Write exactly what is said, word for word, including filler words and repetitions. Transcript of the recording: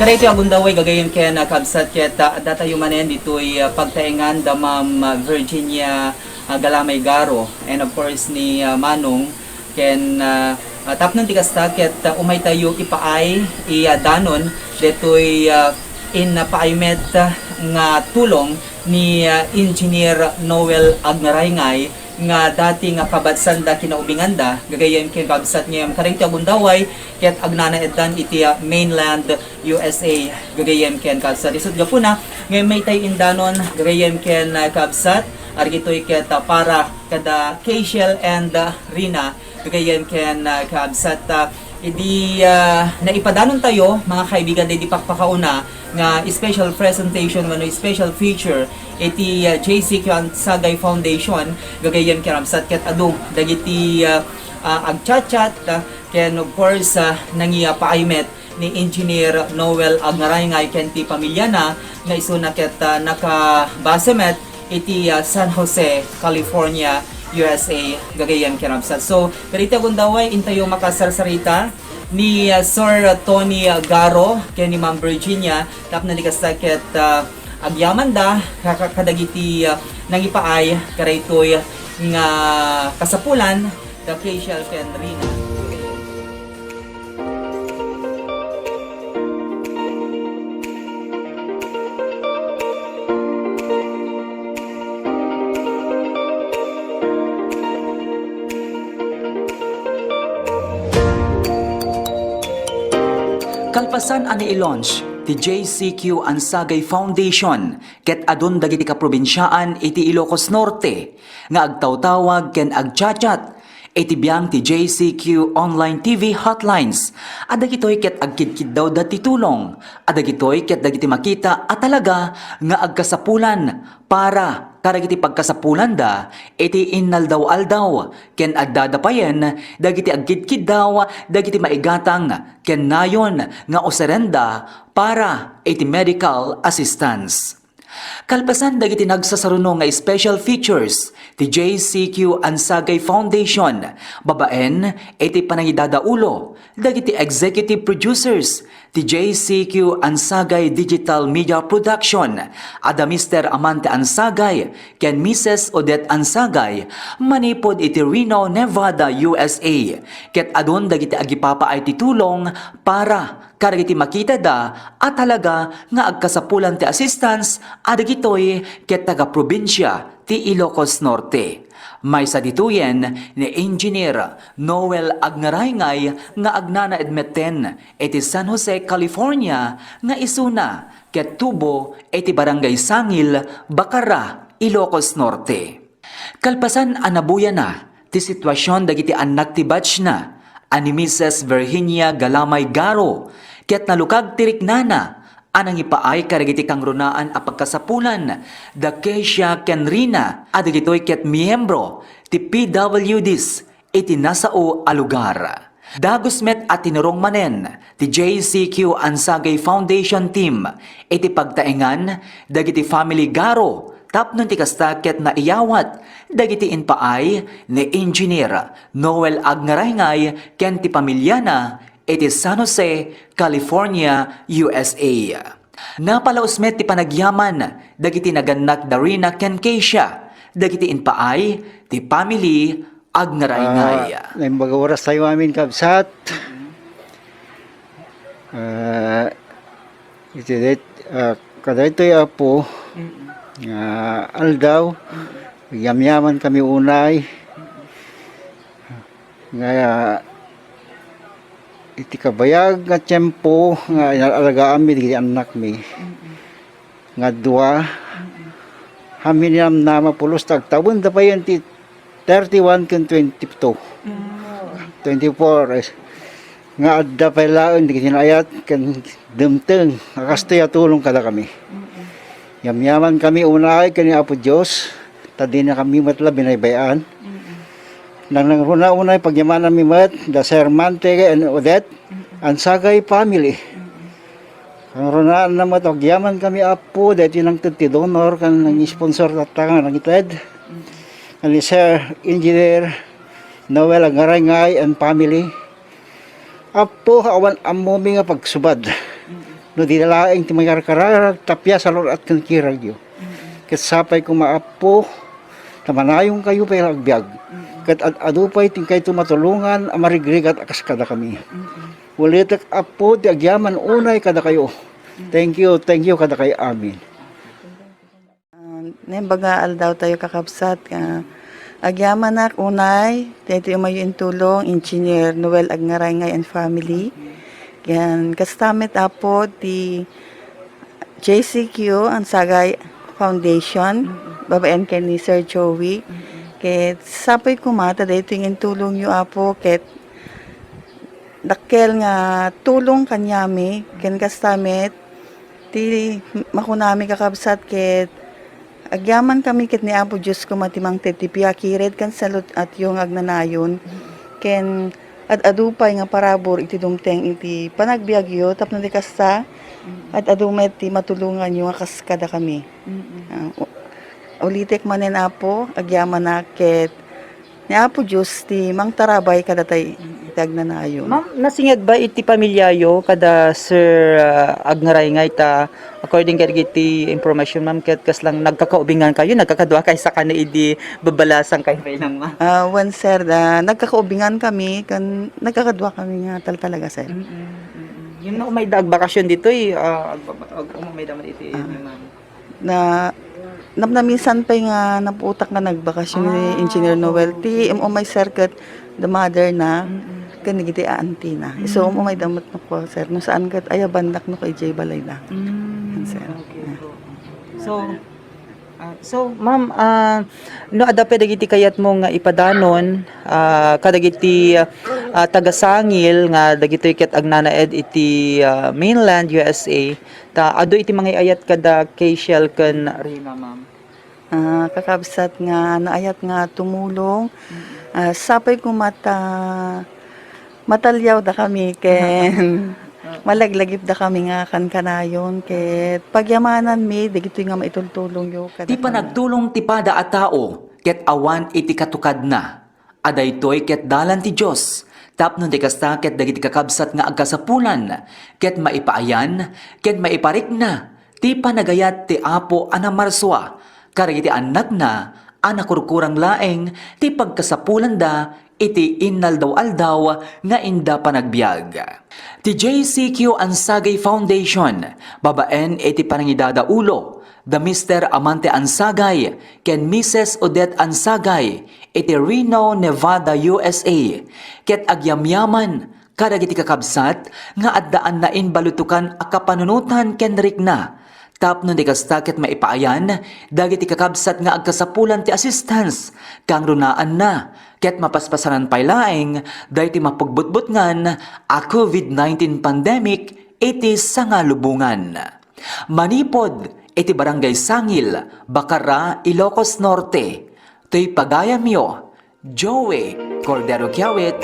Kadaytoy a gundaway gagayyem ken, ah, kabsat ket, ah, addatayo manen ditoy, ah, pagtaengan da Ma'am, ah, Virginia, ah, Galamay Garo, and of course ni, ah, Manong ken, ah, ah, tapno ti kasta ket, ah, umaytayo ipaay, i, ah, danon detoy, ah, in, ah, paay met, ah, nga tulong ni, ah, Engineer Noel Agnaraingay nga dati nga kabatsanda kinaubinganda, gagayyem ken kabsat ngem kadaytoy a gundaway ket agnanaeddan iti, ah, mainland U S A, gagayyem ken kabsat. Isut' gapuna, ngem maytayo indanon, gagayyem ken, ah, kabsat, argitoy ket, ah, para kada Keishel and, ah, Rina, gagayyem ken, ah, kabsat, ah, idi, ah, naipadanontayo, mga kaibigan, idi pakpakauna nga special presentation wenno special feature iti, ah, J C Q Ansagay Foundation, gagayyem ken kabsat ket adu dagiti, ah, ah, agchatchat, ah, ken of course, ah, nangipaay met ni Engineer Noel Agnaraingay ken ti pamilyana nga isuna ket, ah, nakabase met iti, ah, San Jose, California, U S A, gagayyem ken kabsat. So, kadaytoy a gundaway, intayo makasarsarita ni, ah, Sir Tony Garo ken ni Ma'am Virginia tapno di kasta ket, ah, agyamanda ka-, ka-, kadagiti, ah, nangipaay kadaytoy nga kasapulan da Keishel ken Rina. Kalpasan a nai-launch ti J C Q Ansagay Foundation ket adun dagiti kaprobinsiaan iti Ilocos Norte nga agtawtawag ken agchatchat iti biang ti J C Q Online T V Hotlines a dagitoy ket agkidkiddawda ti tulong a dagitoy ket dagiti makita a talaga nga agkasapulan para kadagiti pagkasapulanda iti innaldaw-aldaw ken addada payen dagiti agkidkiddaw dagiti maigatang ken nayon nga usarenda para iti medical assistance. Kalpasan dagiti nagsasaruno nga special features ti J C Q Ansagay Foundation babaen iti panangidadaulo dagiti executive producers ti J C Q Ansagay Digital Media Production, ada Mister Amante Ansagay ken Missus Odette Ansagay, manipud iti Reno, Nevada, U S A, ket adun dagiti agipapaay ti tulong para kadagiti makitada a talaga nga agkasapulan ti assistance a dagitoy ket taga-probinsia ti Ilocos Norte. Maysa ditoyen ni Engineer Noel Agnaraingay nga agnanaed metten iti San Jose, California, nga isuna ket tubo iti Barangay Sangil, Bacarra, Ilocos Norte. Kalpasan a nabuyana ti situasion dagiti annak ti batchna a ni Missus Virginia Galamay Garo, ket nalukag ti riknana a nangipaay kadagiti kangrunaan a pagkasapulan da Keisha ken Rina a dagitoy ket miyembro ti P W Ds iti nasao a lugar. Dagus met a tinurong manen ti J C Q Ansagay Foundation Team iti pagtaengan dagiti family Garo tapno ti kasta ket naiyawat dagiti impaay ni Engineer Noel Agnaraingay ken ti pamilyana iti San Jose, California, U S A. Napalaus met ti panagyaman dagiti nagannak da Rina ken Keisha dagiti impaay ti family Agnaraingay. Ah, naimbag a oras tayo amin, kabsat. Ah, iti det-, ah, kadaytoy, Apo, nga aldaw, agyamyaman kami unay. Nga iti kabayag nga tiempo nga inalagaanmi dagiti annakmi nga dua, amin namnama pulos ta agtawenda payen ti thirty-one ken twenty-two. Twenty-four, eh, nga adda pay laeng dagiti naayat ken dumteng a kastoy a tulong kadakami. Yamyaman kami unay ken ni Apo Dios, ta dina kami met la binaybay-an. Nangruna unay pagyamananmi met da Sir Mante and Odette, Ansagay family. Kangrunaanna met, agyaman kami, Apo, daytoy nangted ti donor ken nangisponsor tatta nga nangited. Ken ni Sir Engineer Noel Agarangay and family. Apo, awan ammomi nga pagsubad. No dida laeng ti mangyarkararag, tapia salurat ken kiragyo. Ket sapay koma, Apo, ta manayonkayo pay nga agbiag. Ket ad-adu pay ti inkayto matulongan a marigrigat a kas kadakami. Ulitek, Apo, ti agyaman unay kadakayo. Thank you, thank you kadakay amin. Ah, naimbag nga aldawtayo, kakabsat, ah, agyamanak unay, daytoy umayyo intulong, Engineer Noel Agnarayngay and family. Ken kasta met, Apo, ti J C Q Ansagay Foundation, babaen ken ni Sir Joey. Ket sapay koma ta daytoy nga intulongyo, Apo, ket dakkel nga tulong kaniami, ken kasta met ti makunami, kakabsat, ket agyamankami ket ni Apo Dios koma ti mangted ti piakired ken saluratyo nga agnanayon, ken ad-adu pay nga parabur iti dumteng iti panagbiagyo tapno ti kasta, ad-adu met ti matulonganyo nga kas kadakami. Ah, u-, ulitek manen, Apo, agyamanak ket ni Apo Dios ti mangtarabay kadatayo iti agnanayon. Ma'am, nasinged ba iti pamiliayo kada Sir, ah, Agnarayngay ta according kadagiti information, ma'am, ket kasla nagkakaubingankayo, nagkakaduakayo sakano idi babbalasangkayo pay lang, ma'am? Ah, wen, sir, ah, nagkakaubingankami ken nagkakaduakami nga taltalaga, sir. Mm, mm, mm. Ngem no umayda agbakasyon ditoy, ah, ag-, ag-, umayda man iti, ah, ma'am. Na, napnaminsan pay nga naputak nga nagbakasyon ni Engineer Noel. Ti um-umay, sir, ket the mother na, ken dagiti aanti na. Isu um-umayda met no, sir. No saan ket ayabandak no idiay balayda. Yan, sir. Okay po. So, ah, so, ma'am, ah, no adda pay dagiti kayatmo nga ipadanon, ah, kadagiti, ah, taga-Sangil nga dagitoy ket agnanaed iti, ah, mainland U S A, ta adu iti mangay-ayat kada Kayshel ken Rina, ma'am. Ah, kakabsat nga naayat nga tumulong. Ah, sapay koma ta mataliawdakami ken malaglagipdakami nga kankanayon ket pagyamananmi dagitoy nga maitultulongyo kadakami. Ti panagtulong ti pada a tao ket awan iti katukadna. A daytoy ket dalan ti Dios, tapno ti kasta ket dagiti kakabsat nga agkasapulan, ket maipaayan, ken maiparikna ti panagayat ti Apo a namarsua kadagiti annakna a nakurkurang laeng ti pagkasapulanda iti innaldaw-aldaw nga inda panagbiag. Ti J C Q Ansagay Foundation, babaen iti panangidadaulo da Mister Amante Ansagay ken Missus Odette Ansagay iti Reno, Nevada, U S A, ket agyamyaman kadagiti kakabsat nga addaan naimbalutokan a kapanunotan ken rikna. Tapno di kasta ket maipaayan dagiti kakabsat nga agkasapulan ti assistance, kangrunaanna, ket mapaspasanan pay laeng daytoy mapugbutbutngan a covid nineteen pandemic iti sangalubongan. Manipud iti Barangay Sangil, Bacarra, Ilocos Norte, toy pagayamyo, Joey Cordero Kiawit,